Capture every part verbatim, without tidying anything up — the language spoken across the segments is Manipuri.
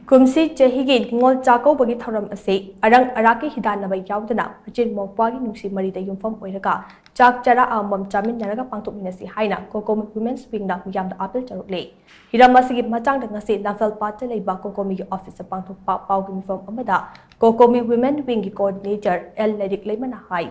ꯀꯨꯝꯁꯤ ꯆꯍꯤꯒꯤ ꯅꯤꯉꯣꯜ ꯆꯥꯛꯀꯧꯕꯒꯤ ꯊꯧꯔꯝ ꯑꯁꯤ ꯑꯔꯪ ꯑꯔꯥꯛꯀꯤ ꯍꯤꯗꯥꯟꯅꯕ ꯌꯥꯎꯗꯅ ꯃꯆꯤꯟ ꯃꯧꯄ꯭ꯋꯥꯒꯤ ꯅꯨꯡꯁꯤ ꯃꯔꯤꯗ ꯌꯨꯝꯐꯝ ꯑꯣꯏꯔꯒ ꯆꯥꯛ ꯆꯔꯥ ꯑꯃꯃꯝ ꯆꯥꯃꯤꯟꯅꯔꯒ ꯄꯥꯡꯊꯣꯛꯃꯤꯟꯅꯁꯤ ꯍꯥꯏꯅ ꯀꯣꯀꯣꯃꯤ ꯋꯤꯃꯦꯟꯁ ꯋꯤꯡꯅ ꯃꯤꯌꯥꯝꯗ ꯑꯥꯄꯤꯜ ꯇꯧꯔꯛꯂꯤ꯫ ꯍꯤꯔꯝ ꯑꯁꯤꯒꯤ ꯃꯇꯥꯡꯗ ꯉꯁꯤ ꯂꯝꯐꯦꯜꯄꯥꯠꯇ ꯂꯩꯕ ꯀꯣꯀꯣꯃꯤꯒꯤ ꯑꯣꯐꯤꯁꯇ ꯄꯥꯡꯊꯣꯛꯄ ꯄꯥꯎꯒꯤ ꯃꯤꯐꯝ ꯑꯃꯗ ꯀꯣꯀꯣꯃꯤ ꯋꯤꯃꯦꯟ ꯋꯤꯡꯒꯤ ꯀꯣꯑꯣꯔꯗꯤꯅꯦꯇꯔ ꯑꯦꯜ ꯂꯥꯏꯔꯤꯛ ꯂꯩꯃꯅ ꯍꯥꯏ,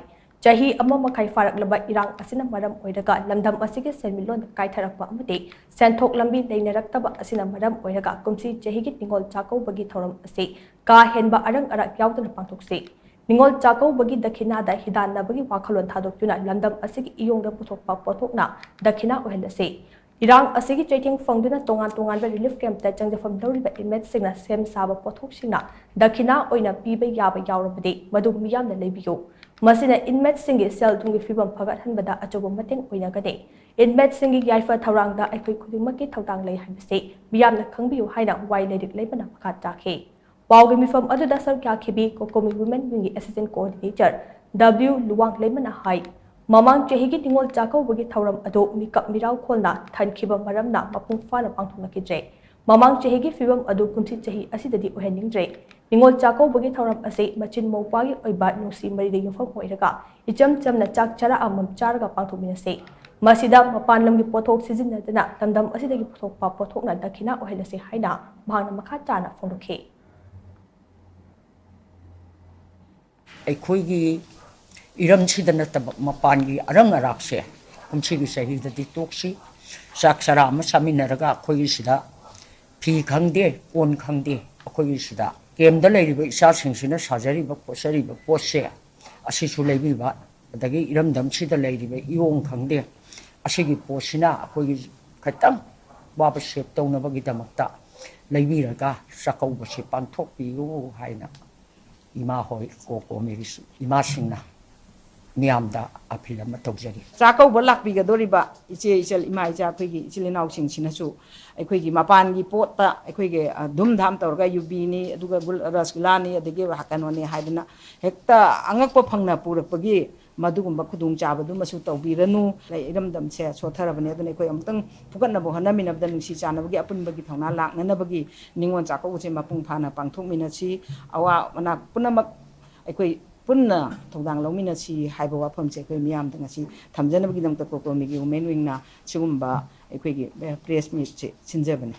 ꯆꯍꯤ ꯑꯃ ꯃꯈꯥꯏ ꯐꯥꯔꯛꯂꯕ ꯏꯔꯥꯡ ꯑꯁꯤꯅ ꯃꯔꯝ ꯑꯣꯏꯔꯒ ꯂꯝꯗꯝ ꯑꯁꯤꯒꯤ ꯁꯦꯟꯃꯤꯠꯂꯣꯟꯗ ꯀꯥꯏꯊꯔꯛꯄ ꯑꯃꯗꯤ ꯁꯦꯟꯊꯣꯛ ꯂꯝꯕꯤ ꯂꯩꯅꯔꯛꯇꯕ ꯑꯁꯤꯅ ꯃꯔꯝ ꯑꯣꯏꯔꯒ ꯀꯨꯝꯁꯤ ꯆꯍꯤꯒꯤ ꯅꯤꯉꯣꯜ ꯆꯥꯛꯀꯧꯕꯒꯤ ꯊꯧꯔꯝ ꯑꯁꯤ ꯀꯥ ꯍꯦꯟꯕ ꯑꯔꯪ ꯑꯔꯥꯛ ꯌꯥꯎꯗꯅ ꯄꯥꯡꯊꯣꯛꯁꯤ꯫ ꯅꯤꯉꯣꯜ ꯆꯥꯛꯀꯧꯕꯒꯤ ꯗꯈꯤꯅꯥꯗ ꯍꯤꯗꯥꯟꯅꯕꯒꯤ ꯋꯥꯈꯜꯂꯣꯟ ꯊꯥꯗꯣꯛꯇꯨꯅ ꯂꯝꯗꯝ ꯑꯁꯤꯒꯤ ꯏꯌꯣꯡꯗ ꯄꯨꯊꯣꯛꯄ ꯄꯣꯠꯊꯣꯛꯅ ꯗꯈꯤꯅꯥ ꯑꯣꯏꯍꯜꯂꯁꯤ꯫ ꯏꯔꯥꯡ ꯑꯁꯤꯒꯤ ꯆꯩꯊꯦꯡ ꯐꯪꯗꯨꯅ ꯇꯣꯉꯥꯟ ꯇꯣꯉꯥꯟꯕ ꯔꯤꯂꯤꯐ ꯀꯦꯝꯞꯇ ꯆꯪꯖꯐꯝ ꯂꯧꯔꯤꯕ ꯏꯟꯃꯦꯠꯁꯤꯡꯅ ꯁꯦꯝ ꯁꯥꯕ ꯄꯣꯠꯊꯣꯛꯁꯤꯡꯅ ꯗꯈꯤꯅꯥ ꯑꯣꯏꯅ ꯄꯤꯕ ꯌꯥꯕ ꯌꯥꯎꯔꯕꯗꯤ ꯃꯗꯨ ꯃꯤꯌꯥꯝꯅ ꯂꯩꯕꯤꯌꯨ꯫ ꯃꯁꯤꯅ ꯏꯟꯃꯦꯠꯁꯤꯡꯒꯤ ꯁꯦꯜ ꯊꯨꯝꯒꯤ ꯐꯤꯕꯝ ꯐꯒꯠꯍꯟꯕꯗ ꯑꯆꯧꯕ ꯃꯇꯦꯡ ꯑꯣꯏꯅꯒꯅꯤ꯫ ꯏꯟꯃꯦꯠꯁꯤꯡꯒꯤ ꯌꯥꯏꯐ ꯊꯧꯔꯥꯡꯗ ꯑꯩꯈꯣꯏ ꯈꯨꯗꯤꯡꯃꯛꯀꯤ ꯊꯧꯗꯥꯡ ꯂꯩ ꯍꯥꯏꯕꯁꯤ ꯃꯤꯌꯥꯝꯅ ꯈꯪꯕꯤꯌꯨ ꯍꯥꯏꯅ ꯋꯥꯏ ꯂꯥꯏꯔꯤꯛ ꯂꯩꯃꯅ ꯃꯈꯥ ꯇꯥꯈꯤ꯫ ꯄꯥꯎꯒꯤ ꯃꯤꯐꯝ ꯑꯗꯨꯗ ꯁꯔꯨꯛ ꯌꯥꯈꯤꯕꯤ ꯀꯣꯀꯣꯃꯤ ꯋꯤꯃꯦꯟ ꯋꯤꯡꯒꯤ ꯑꯦꯁꯤꯁꯇꯦꯟ ꯀꯣꯑꯣꯔꯗꯤꯅꯦꯇꯔ ꯗꯕ꯭ꯂꯤꯎ ꯂꯨꯋꯥꯡ ꯂꯩꯃꯅ ꯍꯥꯏ, ꯃꯃꯥꯡ ꯆꯍꯤꯒꯤ ꯅꯤꯉꯣꯜ ꯆꯥꯛꯀꯧꯕꯒꯤ ꯊꯧꯔꯝ ꯑꯗꯨ ꯃꯤꯀꯞ ꯃꯤꯔꯥꯎ ꯈꯣꯜꯅ ꯊꯟꯈꯤꯕ ꯃꯔꯝꯅ ꯃꯄꯨꯡ ꯐꯥꯅ ꯄꯥꯡꯊꯣꯛꯅꯈꯤꯗ꯭ꯔꯦ꯫ ꯃꯃꯥꯡ ꯆꯍꯤꯒꯤ ꯐꯤꯕꯝ ꯑꯗꯨ ꯀꯨꯝꯁꯤ ꯆꯍꯤ ꯑꯁꯤꯗꯗꯤ ꯑꯣꯏꯍꯟꯅꯤꯡꯗ꯭ꯔꯦ꯫ ꯅꯤꯉꯣꯜ ꯆꯥꯛꯀꯧꯕꯒꯤ ꯊꯧꯔꯝ ꯑꯁꯤ ꯃꯆꯤꯟ ꯃꯧꯄ꯭ꯋꯥꯒꯤ ꯑꯣꯏꯕ ꯅꯨꯡꯁꯤ ꯃꯔꯤꯗ ꯌꯨꯝꯐꯝ ꯑꯣꯏꯔꯒ ꯏꯆꯝ ꯆꯝꯅ ꯆꯥꯛ ꯆꯔꯥ ꯑꯃꯃꯝ ꯆꯥꯔꯒ ꯄꯥꯡꯊꯣꯛꯃꯤꯟꯅꯁꯤ꯫ ꯃꯁꯤꯗ ꯃꯄꯥꯟ ꯂꯝꯒꯤ ꯄꯣꯠꯊꯣꯛ ꯁꯤꯖꯤꯟꯅꯗꯅ ꯂꯝꯗꯝ ꯑꯁꯤꯗꯒꯤ ꯄꯨꯊꯣꯛꯄ ꯄꯣꯠꯊꯣꯛꯅ ꯗꯈꯤꯅꯥ ꯑꯣꯏꯍꯜꯂꯁꯤ ꯍꯥꯏꯅ ꯃꯍꯥꯛꯅ ꯃꯈꯥ ꯇꯥꯅ ꯐꯣꯡꯗꯣꯛꯈꯤ꯫ ꯑꯩꯈꯣꯏꯒꯤ ꯏꯔꯝꯁꯤꯗ ꯅꯠꯇꯕ ꯃꯄꯥꯟꯒꯤ ꯑꯔꯪ ꯑꯔꯥꯛꯁꯦ ꯀꯨꯝꯁꯤꯒꯤ ꯆꯍꯤꯗꯗꯤ ꯇꯣꯛꯁꯤ꯫ ꯆꯥꯛ ꯆꯔꯥ ꯑꯃ ꯆꯥꯃꯤꯟꯅꯔꯒ ꯑꯩꯈꯣꯏꯒꯤ ꯁꯤꯗ ꯐꯤ ꯈꯪꯗꯦ, ꯀꯣꯟ ꯈꯪꯗꯦ, ꯑꯩꯈꯣꯏꯒꯤ ꯁꯤꯗ ꯀꯦꯝꯗ ꯂꯩꯔꯤꯕ ꯏꯆꯥꯁꯤꯡꯁꯤꯅ ꯁꯥꯖꯔꯤꯕ ꯈꯣꯠꯆꯔꯤꯕ ꯄꯣꯠꯁꯦ ꯑꯁꯤꯁꯨ ꯂꯩꯕꯤꯕ, ꯑꯗꯒꯤ ꯏꯔꯝꯗꯝꯁꯤꯗ ꯂꯩꯔꯤꯕ ꯏꯌꯣꯡ ꯈꯪꯗꯦ, ꯑꯁꯤꯒꯤ ꯄꯣꯠꯁꯤꯅ ꯑꯩꯈꯣꯏꯒꯤ ꯈꯤꯇꯪ ꯋꯥꯕ ꯁꯦꯞ ꯇꯧꯅꯕꯒꯤꯗꯃꯛꯇ ꯂꯩꯕꯤꯔꯒ ꯆꯥꯛꯀꯧꯕꯁꯤ ꯄꯥꯡꯊꯣꯛꯄꯤꯌꯨ ꯍꯥꯏꯅ ꯏꯃꯥ ꯍꯣꯏ ꯀꯣꯀꯣꯃꯤꯒꯤ ꯏꯃꯥꯁꯤꯡꯅ ꯃꯤꯌꯥꯝꯗ ꯑꯄꯤꯜ ꯑꯃ ꯇꯧꯖꯔꯤ꯫ ꯆꯥꯛꯀꯧꯕ ꯂꯥꯛꯄꯤꯒꯗꯧꯔꯤꯕ ꯏꯆꯦ ꯏꯆꯜ ꯏꯃꯥ ꯏꯆꯥ ꯑꯩꯈꯣꯏꯒꯤ ꯏꯆꯤꯜ ꯏꯅꯥꯎꯁꯤꯡꯁꯤꯅꯁꯨ ꯑꯩꯈꯣꯏꯒꯤ ꯃꯄꯥꯟꯒꯤ ꯄꯣꯠꯇ ꯑꯩꯈꯣꯏꯒꯤ ꯙꯨꯝ ꯙꯥꯝ ꯇꯧꯔꯒ ꯌꯨꯕꯤꯅꯤ, ꯑꯗꯨꯒ ꯔꯁꯒꯨꯂꯥꯅꯤ, ꯑꯗꯒꯤ ꯀꯩꯅꯣꯅꯤ ꯍꯥꯏꯗꯅ ꯍꯦꯛꯇ ꯑꯉꯛꯄ ꯐꯪꯅ ꯄꯨꯔꯛꯄꯒꯤ ꯃꯗꯨꯒꯨꯝꯕ ꯈꯨꯗꯣꯡꯆꯥꯕꯗꯨꯃꯁꯨ ꯇꯧꯕꯤꯔꯅꯨ꯫ ꯏꯔꯝꯗꯝꯁꯦ ꯁꯣꯠꯊꯔꯕꯅꯤ꯫ ꯑꯗꯨꯅ ꯑꯩꯈꯣꯏ ꯑꯃꯨꯛꯇꯪ ꯐꯨꯒꯠꯅꯕ ꯍꯣꯠꯅꯃꯤꯟꯅꯕꯗ ꯅꯨꯡꯁꯤ ꯆꯥꯟꯅꯕꯒꯤ ꯑꯄꯨꯟꯕꯒꯤ ꯊꯧꯅꯥ ꯂꯥꯛꯅꯅꯕꯒꯤ ꯅꯤꯉꯣꯜ ꯆꯥꯛꯀꯧꯕꯁꯦ ꯃꯄꯨꯡ ꯐꯥꯅ ꯄꯥꯡꯊꯣꯛꯃꯤꯟꯅꯁꯤ꯫ ꯑꯋꯥ ꯑꯅꯥ ꯄꯨꯝꯅꯃꯛ ꯑꯩꯈꯣꯏ ꯄꯨꯟꯅ ꯊꯧꯗꯥꯡ ꯂꯧꯃꯤꯟꯅꯁꯤ ꯍꯥꯏꯕ ꯋꯥꯐꯝꯁꯦ ꯑꯩꯈꯣꯏ ꯃꯤꯌꯥꯝꯗ ꯉꯁꯤ ꯊꯝꯖꯅꯕꯒꯤꯗꯃꯛꯇ ꯀꯣꯀꯣꯃꯤꯒꯤ ꯋꯨꯃꯦꯟ ꯋꯤꯡꯅ ꯁꯤꯒꯨꯝꯕ ꯑꯩꯈꯣꯏꯒꯤ ꯄ꯭ꯔꯦꯁ ꯃꯤꯠꯁꯦ ꯁꯤꯟꯖꯕꯅꯤ꯫